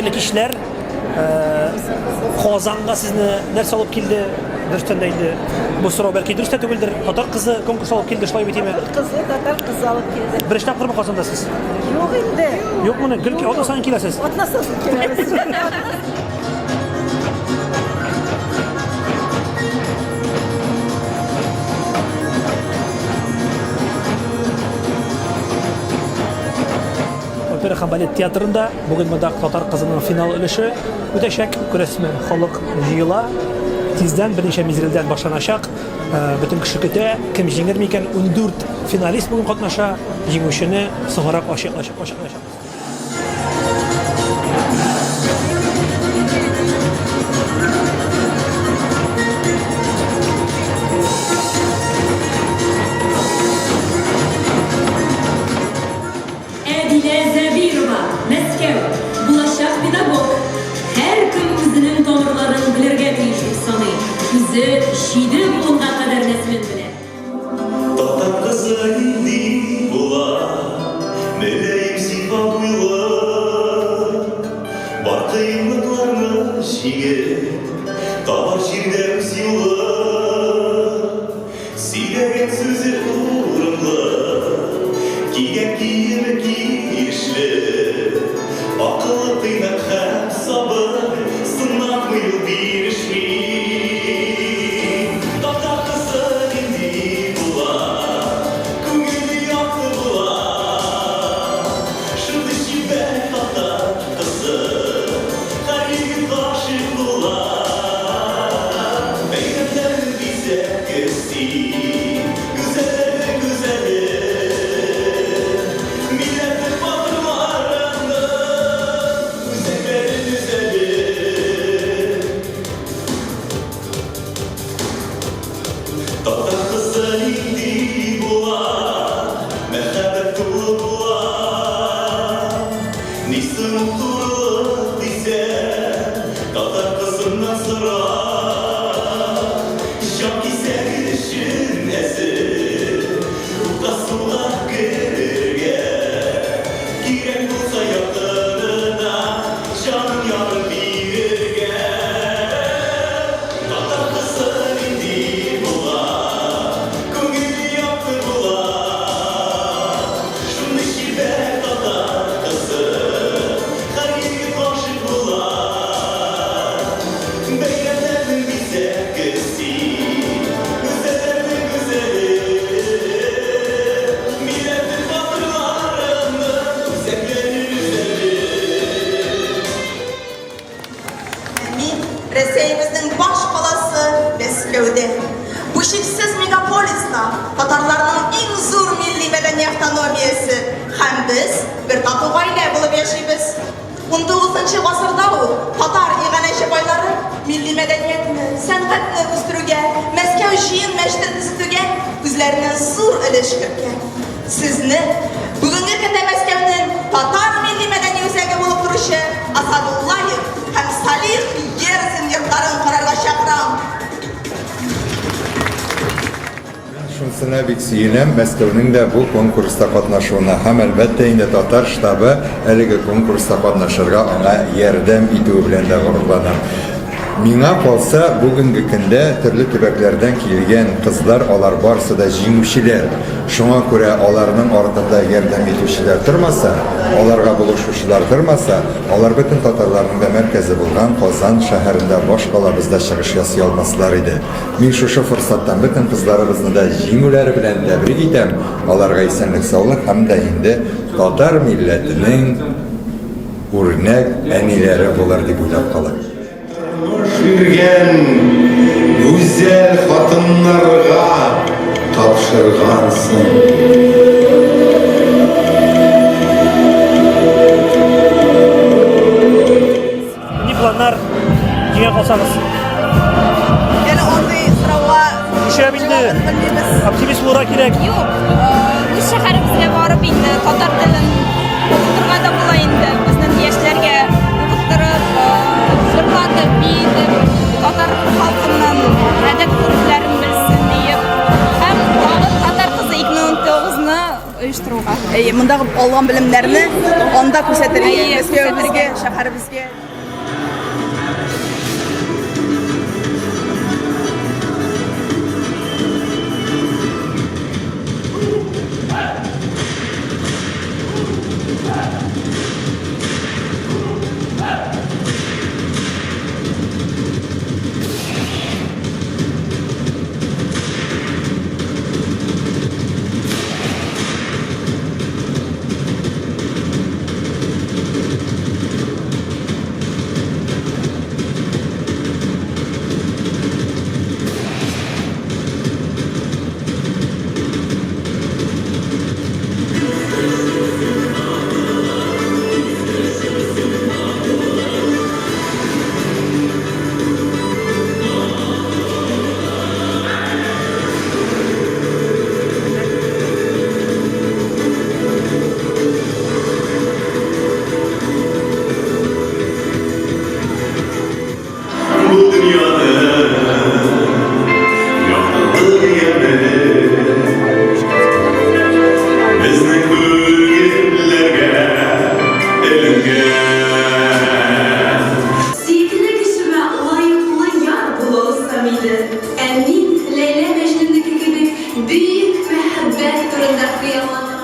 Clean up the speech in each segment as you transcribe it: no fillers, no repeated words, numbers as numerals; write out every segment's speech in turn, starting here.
Хәерле кичләр. Казанга сезне нәрсә алып килде? Дөрестән дә инде бу сорау бәлки дөрес тә түгелдер. Татар кызы конкурсы алып килде, шулай бит име? Татар кызы, татар кызы алып килде. Беренче тапкырмы Казанда сез? Юк инде. Юк моны, гел атна саен киләсез. Атна саен киләбез. Опера һәм балет театрында бүген монда татар кызының финал өлеше үтәчәк. Күрәсезме, халык җыела. Тиздән берничә мизгелдән башланачак. Бөтен кеше көтә, кем җиңер микән? 14 финалист бүген катнаша. Җиңүчене соңрак ачыклаячакбыз. Әдилә Зәбирова, Мәскәү, булачак педагог. Һәркем үзенең тамырларын белергә тиеш дип саный. Үзе җиде буынга кадәр нәселен белә. Татар кызы нинди була? Мөлаем зифа буйлы, Бар кыенлыкларны җиңеп, Табар җирдә үз юлын. Сөйләгән сүзе урынлы, Кигән киеме килешле. Акыллы, тыйнак һәм сабыр, Сынатмый ул, бирешми. Татар кызы нинди була? Күңеле якты була. Шундый чибәр татар кызы, Һәр егет гашыйк була. Бәйрәмнәрнең бизәге син, Гүзәлләрнең гүзәле. Милләтнең батырларының Үзәкләрен өзәле. Татар кызы нинди була? Мәхәббәт тулы була. Ни соң ул турылык дисәң, Татар кызыннан сора. Җан кисәге өчен әзер, Утка суга керергә. Кирәк булса якынына, Җанын ярын бирергә. Татар кызы нинди була? Күңеле якты була. Шундый чибәр татар кызы, Һәр егет гашыйк була. Бәйрәмнәрнең бизәге син, Гүзәлләрнең гүзәле. Милләтнең батырларының Үзәкләрен өзәле. Мин Рәсәебезнең баш каласы Мәскәүдә. Бу чиксез мегаполиста татарларның иң зур милли-мәдәни автономиясе һәм без бер тату гаилә булып яшибез. Унтугызынчы гасырда ук татар иганәче байлары милли мәдәниятне, сәнгатьне үстерүгә, Мәскәү җыен мәчетен төзетүгә үзләреннән зур өлеш керткән. Сезне бүгенге көндә Мәскәүнең татар милли-мәдәни үзәге булып торучы Асадуллаев һәм Салих Герзин йортларын карарга чакырам. Мин шунысына бик сөенәм, Мәскәүнең дә бу конкурста катнашуына һәм, әлбәттә инде, татар штабы әлеге конкурста катнашырга аңа ярдәм итүе белән дә горурланам. Миңа калса, бүгенге көндә төрле төбәкләрдән килгән кызлар, алар барысы да җиңүчеләр. Шуңа күрә аларның артында ярдәм итүчеләр тормаса, аларга булышучылар тормаса, алар бөтен татарларның да мәркәзе булган Казан шәһәрендә, башкалабызда чыгыш ясый алмаслар иде. Мин шушы форсаттан бөтен кызларыбызны да җиңүләре белән тәбрик итәм, аларга исәнлек-саулык һәм дә инде татар милләтенең Үрнәк әниләре булыр дип уйлап калам. Тормыш биргән гүзәл хатыннарга тапшыргансың. Нинди планнар? Җиңә калсагыз. Әле андый сорауга Нишләп инде? җавабын белмибез. Оптимист булырга кирәк. Юк, үз шәһәребезгә барып инде татар телен укытырга да була инде. Безнең яшьләргә укыттырып, җырлатып, биетеп, татар халкының гадәт-горефләрен белсен диеп. Һәм тагын Татар кызы 2019-ны оештыруга. Әйе, мондагы алган белемнәрне анда күрсәтергә, Мәскәвебезгә, шәһәребезгә. Бу дөньяны яктылык яме Безнең күңелләргә эленгән. Сөекле кешемә лаеклы яр була алсам иде. Ә мин Ләйлә Мәҗнүннеке кебек бөек мәхәббәт турында хыялланам.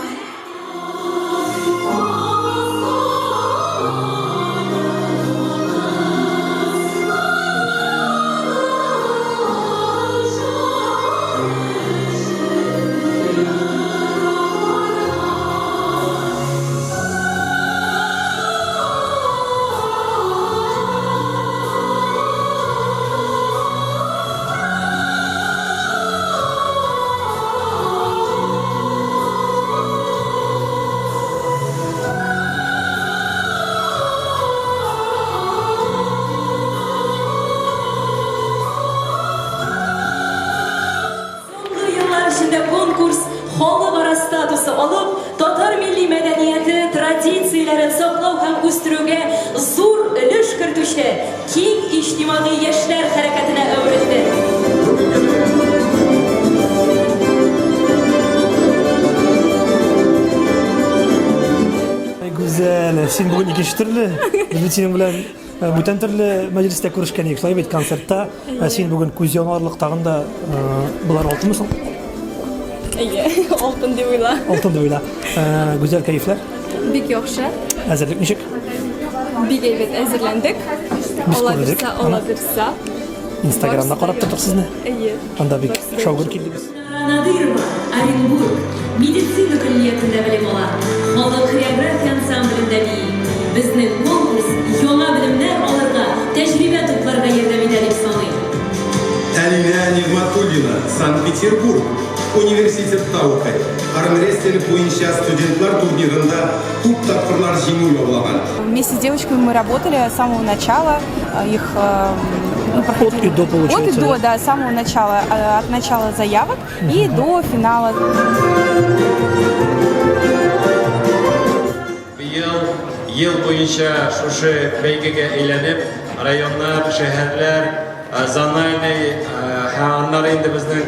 Соңгы еллар эчендә конкурс халыкара статусы алып, татар милли мәдәнияте традицияләрен саклау һәм үстерүгә зур өлеш кертүче киң иҗтимагый яшьләр хәрәкәтенә әверелде. Гүзәл, син бүген икенче төрле. Без бит синең белән э, бүтән төрле мәҗлестә күрешкән идек, шулай бит, концертта. Ә син бүген күз яңарлык тагын да э, болар алтынмы соң? Әйе, алтын дип уйла. Алтын дип уйла. Э, Гүзәл, кәефләр? Бик яхшы. Әзерлек ничек? Бик әйбәт әзерләндек. Без Алла күрдек. бирсә, Алла бирсә. Инстаграмда карап тордык сезне. Әйе. Анда бик шау-гөр килдегез. Надырова, Оренбург, медицина көллиятендә белем ала, халык хореография ансамблендә бии. Безнең конкурс яңа белемнәр алырга, тәҗрибә тупларга ярдәм итә дип саный. Әлинә Нигъмәтуллина, Санкт-Петербург, университетта укый. Армрестлинг буенча студентлар турнирында күп тапкырлар җиңү яулаган. Вместе с девочками мы работали с самого начала. Их ну, От и до, получается, От и до, да? да, с самого начала, от начала заявок и до финала. Быел ел буенча шушы бәйгегә әйләнеп, районнар, шәһәрләр, зональный һәм аннары инде безнең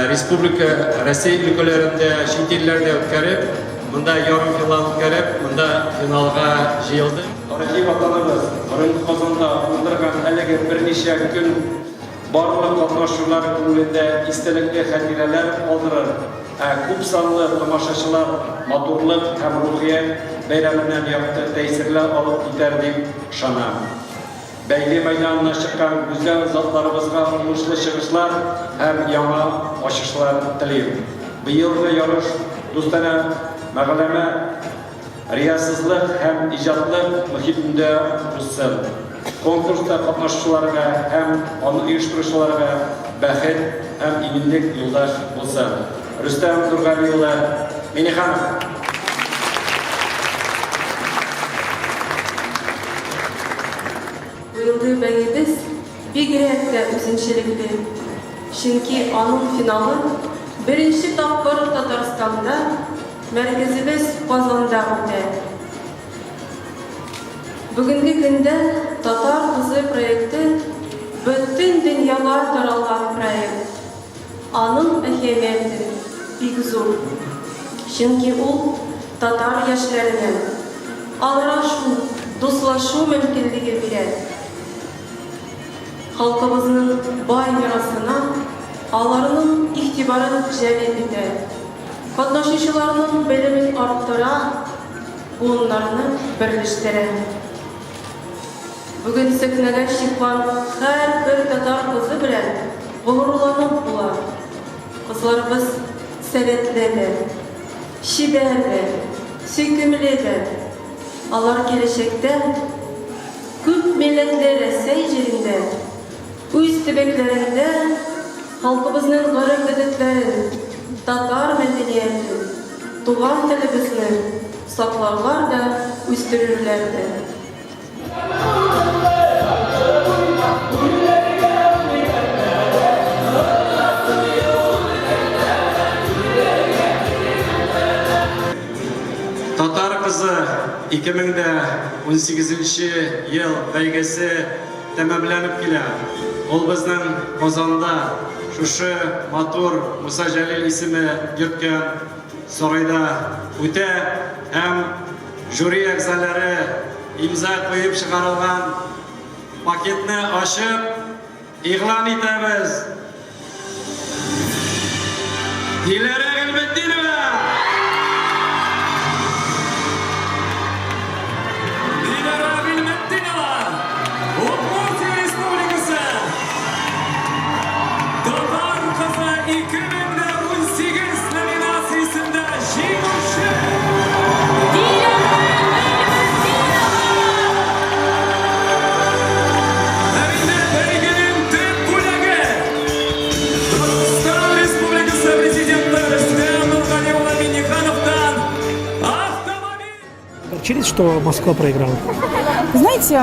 республика, Россия өлкәләрендә, чит илләрдә үткәреп, монда ярымфинал үткәреп, монда финалга җыелдык. Тарихи ватаныбыз, борынгы Казанда уздырган әлеге берничә көн барлык катнашучылар күңелендә истәлекле хатирәләр калдырыр, ә күпсанлы тамашачылар матурлык һәм рухият бәйрәменнән якты тәэсирләр алып китәр дип ышанам. Бәйге мәйданына чыккан гүзәл затларыбызга уңышлы чыгышлар һәм яңа ачышлар телим. Быелгы ярыш дустанә мәгъләмә, риясызлык һәм иҗатлык мохитендә узсын. Конкурста катнашучыларга һәм аны оештыручыларга бәхет һәм иминлек юлдаш булсын. Рөстәм Нургали улы Миңнеханов. Быелгы бәйгебез бигрәк тә үзенчәлекле, чөнки аның финалы беренче тапкыр Татарстанда, мәркәзебез Казанда үтә. Бүгенге көндә Татар кызы проекты бөтен дөньяга таралган проект. Аның әһәмияте бик зур. Чөнки ул. татар яшьләренә аралашу, дуслашу мөмкинлеге бирә. Халкыбызның бай мирасына аларның игътибарын җәлеп итә, катнашучыларның белемен арттыра, буыннарны берләштерә. Бүген сәхнәгә чыккан һәрбер татар кызы белән горурланып була. Кызларыбыз сәләтле дә, чибәр дә, сөйкемле дә. Алар киләчәктә күп милләтле Рәсәй җирендә, үз төбәкләрендә халкыбызның гореф-гадәтләрен, татар мәдәниятен, туган телебезне сакларлар да, үстерерләр дә. Татар кызы 2018 нче ел бәйгесе тәмамланып килә. Ул безнең Казанда шушы матур Муса Җәлил исеме йөрткән сарайда үтә һәм жюри әгъзалары имза куеп чыгарылган пакетны ачып, Игълан итәбез! Диләрә Гыйльметдинова! Диләрә Гыйльметдинова! Удмуртия Республикасы! Татар кызы 2018 номинациясендә җиңүче! Ә инде бәйгенең төп бүләге Татарстан Республикасы Президенты Рөстәм Нургали улы Миңнехановтан автомобиль! Огорчились, что Москва проиграла? Знаете,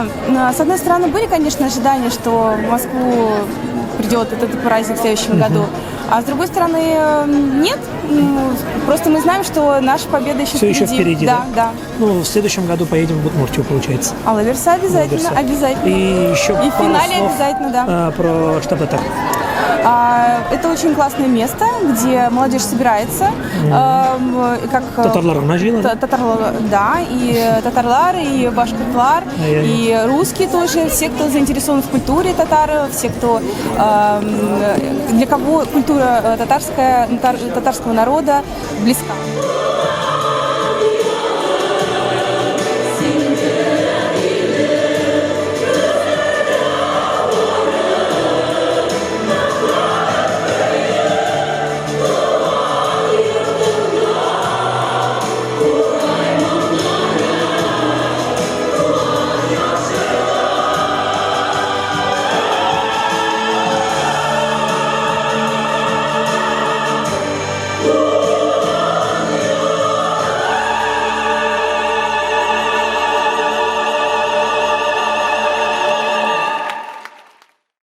с одной стороны, были, конечно, ожидания, что в Москву придет этот праздник в следующем году. А с другой стороны, нет. Просто мы знаем, что наша победа еще Все впереди. еще впереди, да? Да, Ну, в следующем году поедем в Удмуртию, получается. Алла Верса обязательно, Алла Верса. обязательно. И еще И в пару финале слов, обязательно, да. про штаб Татар. Это очень классное место, где молодежь собирается. Как, Татарлар гына җыела, да? Татарлар, да, и татарлар, и башкортлар, и русские тоже, все, кто заинтересован в культуре татар, все, кто, для кого культура татарская, татарского народа близка.